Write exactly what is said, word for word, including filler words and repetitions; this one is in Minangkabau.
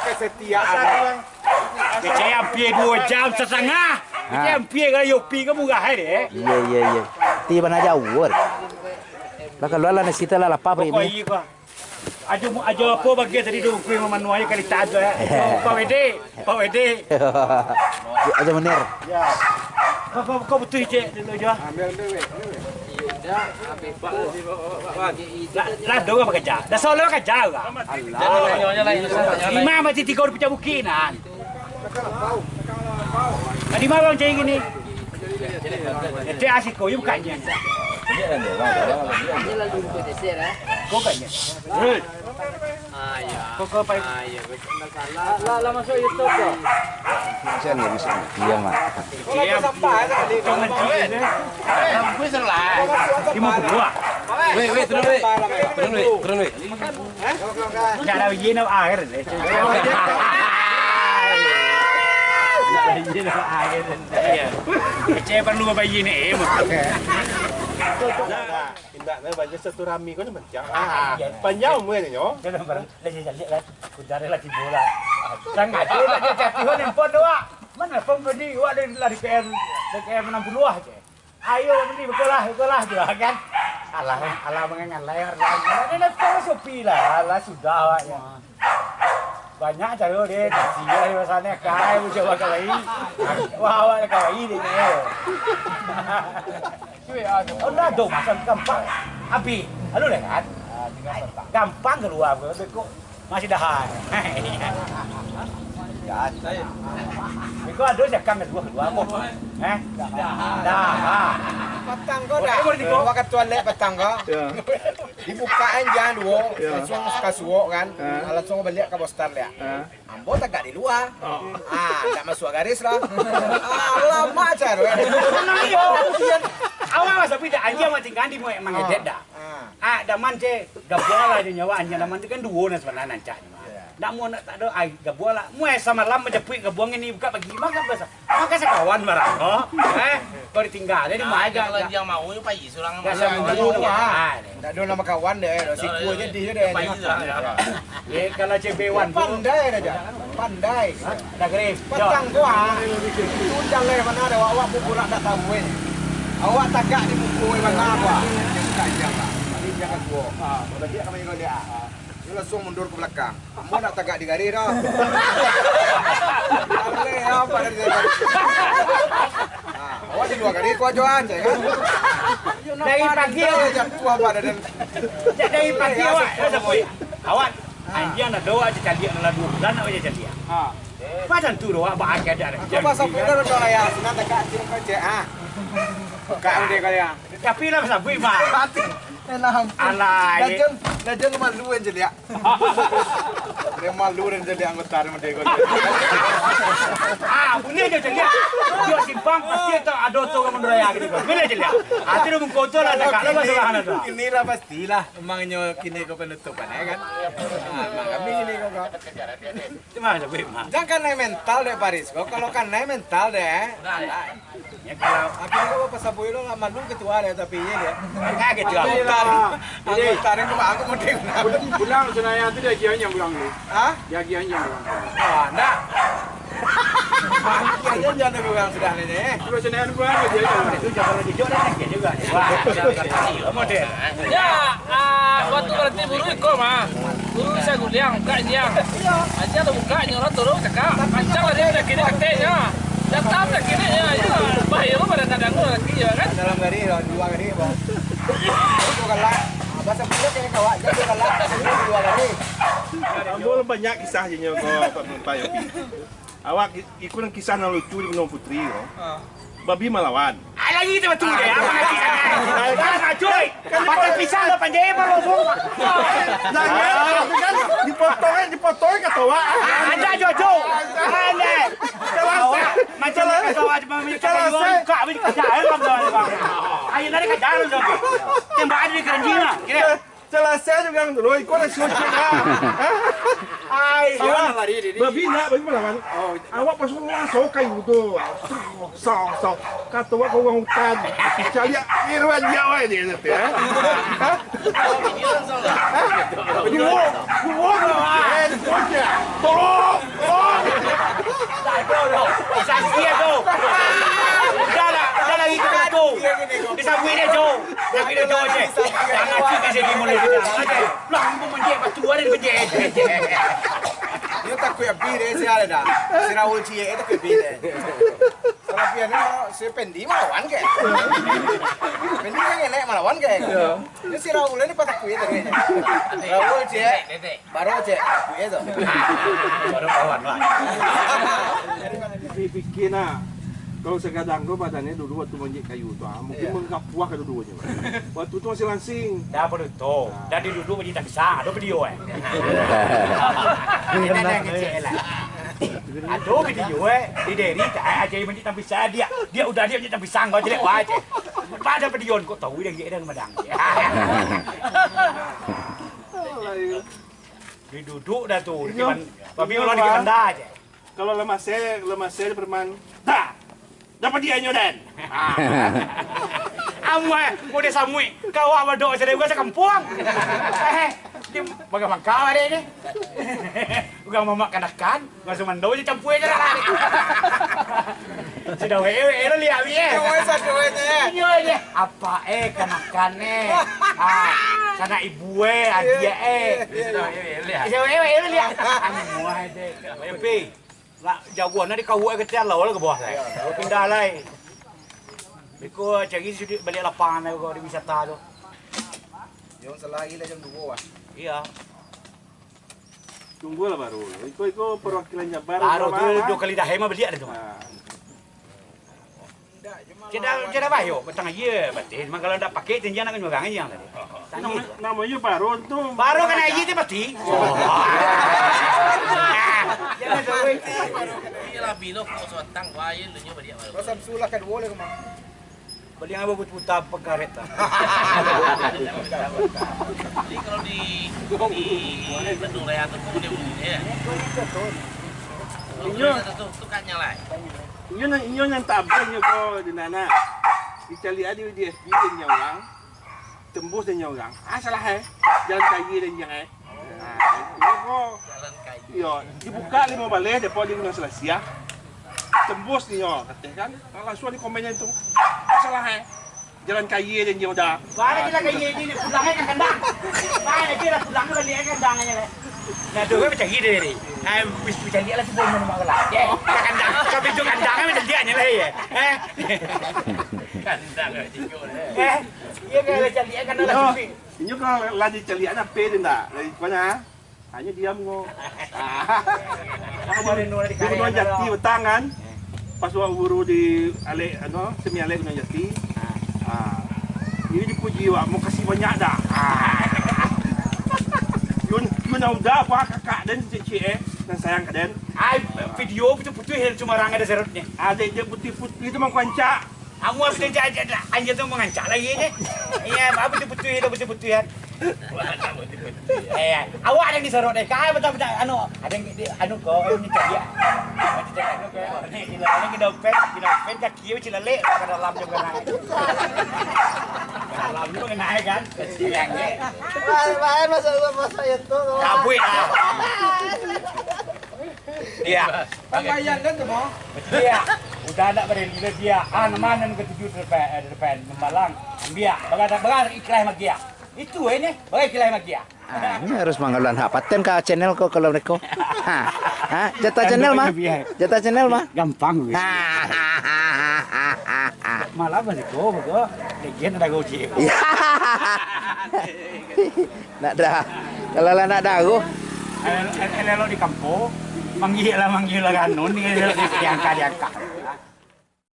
Kesetiaan. Kecek ampia duo jam satangah. Ha. Kecek ampia kalau Yopi kan murah ai deh. Iya, iya, iya. Ti bana jauah. Lah kaluar lah nasi teh lah lapar perut ni. Pokok iya kau. Ajo, ajo apo bagi tadi tu, kuih mamanuah aja kali tak ada. Pak Wede, Pak Wede. Ajo Munir. Ya. Kau, kau, kau butuh ijek dulu jo. Ambil, ambil, ambil. Lah, lah dong bakerja. Dah soalnya bakerja lah. Lima masih tiga udah pecah bukit nah. Tadi malam cari gini. Ete asiko, iya bukannya. Kau bukannya. Ah, iya. Kau, kau, Pak. Ah, iya, betul. Lah, lah, lah masuk YouTube tu. Bisa nih, bisa nih. Iya, Mak. Iya. Lima puluh ah. Weh, weh, turun, weh. Turun, weh, turun, weh. Ndak ada izin air deh. Ndak ada izin air deh. Iya. Kecil perlu bayi ni, eh. Indak, nah, banyak silaturahmi kau ni panjang. Ah, panjang umur ni, nyo. Lagi caliak lah, kuda lagi bola. Sangajo lah dia catihan handphone tu, Wak. Mana handphone tadi, Wak, dari, dari P M, dari P M enam puluh aja. Ayo, beli, bekolah, bekolah, je, kan? Alah, alah, mangangan layar, lah. Dia dah tahu Shopee lah, alah, sudah, Wak, ya. Banyak cara dia, dia singgah di sana, kai, bujuk awak kawai. Wah, awak kawai dia ni. Oh, dah dong, macam gampang. Habis. Lalu lah, kan? Gampang keluar, kok masih dahan. Beko ado cakang keluar, keluar apa? Eh? Dahan. Patang ko dah. Buka ka tualek patang ko. Ya. Dibuka an jan duo, ya, langsung ka suok kan. Ha. Langsung baliak ka bostan liak. Ha. Ambo tagak di lua. Oh. Ah, ndak masuak garis lah. Ah, lama caro. Awak masa pida anjing mah tinggal di muek mangedek dah. Ah. Ah, daman je gabuang lah je nyawa anjing daman tu kan duo nah sebenarnya nancak ni mah. Iya. Ndak mau nak tak ada ai gabuang lah. Muek samalam menjepuik gabuang ini buka bagi makan biasa. Maka sakawan barangkok, eh, kau ditinggal, jadi maja kalau dia mau, ya, pai surang. Biasa mungkin, ah. Ndak ado nama kawan deh, siku aja dia deh. Pai surang, ya. Ya, kalau C B one tu pandai aja. Pandai. Dah grip. Patang gua. Undang dari mana ada awak pun pula ndak tahu, eh. Awak tagak di muka, eh, mana gua. Bukan jangan. Ini jangan gua. Ah, berarti kami kau dia. Dia langsung mundur ke belakang. Ambo nak tagak di garis dah. Aleh, apa dari garis? Ah, awak di lua garis, kau ajoan, cek kan? Dari pagi awak jatuah apa dari. Sejak dari pagi awak, awak, anjing nak doa je caliak dalam dua bulan nak je caliak. Ha. Macam tu doa, ba aja dah. Aku pasal pun dah doa ya, senang tagak sini kau cek, ha. Kau udah kau ya. Tapi lah sabuik, Bang. Mati. Eh, nah, ampun. Alah, eh. Lajon, lajon malu kan caliak. Dia malu dan jadi anggota dia merdeka. Ah, boleh je caliak. Dia simpang, pasti tak ada tu orang menuraya gitu. Boleh caliak. Ah, tu dia mengkotor lah, dekat lah, masuk lah, tu. Inilah pastilah. Memangnya kini kau penutupan, ya kan? Ah, memang kami kini kau, kau. Itu mah, tapi mah. Jangan naik mental deh, Paris. Kau kalau kan naik mental deh. Ya, kalau tapi kau pas sabui lo lah malu ketua deh, tapi iya dia. Enggak gitu. Anggota, anggota dia kau aku mau dengar. Pulang Senayan tu dia agihan yang pulang dulu. Hah? Dia agihan yang pulang. Ah, enggak. Agihan jangan kurang sudah ni, eh. Terus Senayan pulang dia agihan. Itu jangan dijok dah, agihan juga. Wah, model. Ya, ah, waktu berhenti buru iko mah. Guru bisa guliang, buka anjiang. Anjiang lah buka, anjiang lah turun, cakap. Anjiang lah dia, dia kini kateknya. Datang dia kini, ya, ya. Bahaya lo pada kadang lo lagi, ya kan? Dalam gari, dua gari, bang. Itu galak. Abah sampai dia kawak, dia galak. Dua gari. Ambo banyak kisah je nyo ko, Pak, Pak Yopi. Awak i-, ikut kisah nan lucu di Benua Putri ko. Ah. Babi malawan. Ah, lagi tu betul deh. Apa nanti sana? Ah, cuy. Pakai pisang dah panjai baru tu. Jangan, itu kan dipotong, dipotong kata awak. Ah, ada cucu. Ada. Kalau awak, macam mana kalau awak cuma minta kalau saya buka, beli kerja, eh, bang, bang, bang. Ayo, tadi kerja lu, bang. Tembak ada di keranjang lah. Kira. Salasai jo urang tu, iko lah suci lah. Ai, babi nak, babi malawan. Oh. Awak pas wah, so kayu tu. So, so. Kato awak ka urang hutan. Caliak iruan dia, wai, dia kata, eh. Hah? Hah? Duo, duo, eh, duo je. Tolong. Saksi tu. Udah lah, udah lagi ke tu. Disabuik dia, Jo. Sabuik dia, Jo, je. Jangan cik di sini mulai kita. Aje. Lah, mau menjek batu, ada menjek. Dia takut abih deh, si ada dah. Si Raul ciek itu takut abih deh. Kalau biar ni, si Pendi malawan ke? Pendi kan elek malawan ke? Ini si Raul ni patah kuih tadi. Raul ciek. Baru cek, kuih tu. Baru kawan lah. Pikir-pikir nah, kalau sagadang tu badannya dulu waktu manjek kayu tu, ah, mungkin manggapuah ka duduanyo. Waktu tu masih langsing. Dah apa tu? Dah diduduak manjek tak bisa, ada video eh. Ini ada yang ngecek lah. Ado video eh, di Deri, eh, aja manjek tak bisa dia. Dia udah dia manjek tak bisa, kau jelek wah je. Pada video kok tahu dia dia madang. Diduduk dah tu, di Iyo. Kiban-, babi Iyo, ulah di Pak. Kibanda aja. Kalau lamase, lamase di preman. Dah. Dapat dia nyo, Den. Ah. Amuah, kau dia samuik. Kau awak badok cari gua sakampung. Eh, dia bagaimana kau ada ini? Bukan mamak kanakan. Masuk mando je campur je lah. Sudah wewe lo lihat ye. Yo, wes, satu wes, ya. Inyo je. Apa eh kanakan eh? Ah, sanak ibu eh, adik eh. Sudah wewe lo lihat. Sudah wewe lo lihat. Anu muah deh. Wewe. Nak jago nak dikawak ke tiar lah, ke bawah lah. Pindah lah. Beko cari sudut balik lapangan lah, kalau di wisata tu. Yang selagi lah jam dua lah. Iya. Tunggulah baru. Iko-iko perwakilan Jabar. Baru tu dua kali dah, emang beliak dah tu. Nah. Ceda, ceda bayo, batang aia, batin. Memang kalau ndak pakai, tinjau nak nyugang aja tadi. Namo, namonyo baru tu. Baru kena aia tu pasti. Oh. Jangan sampai. Iyalah, bilo kok suatang, wah, iya, lu nyoba dia baru. Pasal sulah kedua lah kemana? Beli apa buat putar pekaret lah. Jadi kalau di, di Bandung Raya tu, kau boleh beli, ya? Kalau Inyo. Boleh satu tu, tu kan nyalai. Inyo nan, inyo nan tabah inyo ko di nana. Dicaliak di, di F B dan nyo urang. Tembus dan nyo urang. Ah, salah eh. Jalan kaya dan nyo eh. Ah, inyo ko. Jalan kaya. Iyo, dibuka limo baleh depo di Gunung Selasiah. Tembus nyo, kateh kan. Ah, langsuang di komen tu. Ah, salah eh. Jalan kaya dan nyo dah. Mana jalan kaya ni, nak pulang eh ka kandang. Mana dia nak pulang balik eh kandang aja lah. Nah, tu kan mencari dia ni. Ah, wis mencari lah si Boy mana makan lah. Ya, ka kandang. Kami tu kandang kan mencari aja lah ya. Eh. Kandang lah tiga lah. Eh, iya kan lah cari eh kandang lah Inyo, sepi. Inyo kalau lah dicaliak anak pe dia ndak? Dari mana? Hanyo diam ko. Ah. Di Gunuang Jati petang kan. Pas wak guru di alek, ano, semi alek Gunuang Jati. Ah. Ini dipuji wak, makasih banyak dah. Ah. Yun, Yun Auda, apa kakak den, cek-cek eh, nan sayang ka den. Ai, video putuih-putuih yang cuma orang ada serutnya. Ada je putih-putih itu mangkuancak. Amuah sudah ja-, ja-, ja-, anjir tu mangancak lagi je. Iya, apa betul-betul, betul-betul kan? Eh, awak yang disorot deh. Kai betul-betul anu, ada yang di, anu ko, yang dicari. Ada cari anu ko. Ni, ni lah, ni dompet, ni dompet kaki macam lelek, kat dalam je mengenai. Dalam je mengenai kan? Yang ni. Wah, wah, masa, masa itu. Kabui lah. Iya. Pambayan kan tu, Bang? Iya. Udah nak berani lah dia. Ah, nama nan ketujuh depan, eh, depan Membalang. Ambil. Bagai, bagai ikhlas magia. Itu ini, bagai ikhlas magia. Ah, ini harus manggaluan hak paten ka channel ko kalau mereka. Ha. Ha, jatah channel mah. Jatah channel mah. Gampang. Ha. Malah balik ko, bego. Legend ada gocil. Iya. Nak dah. Kalau lah nak dah, oh. Elok, elok di kampung, manggil lah, manggil lah, kanun, ni elok di, diangkat, diangkat.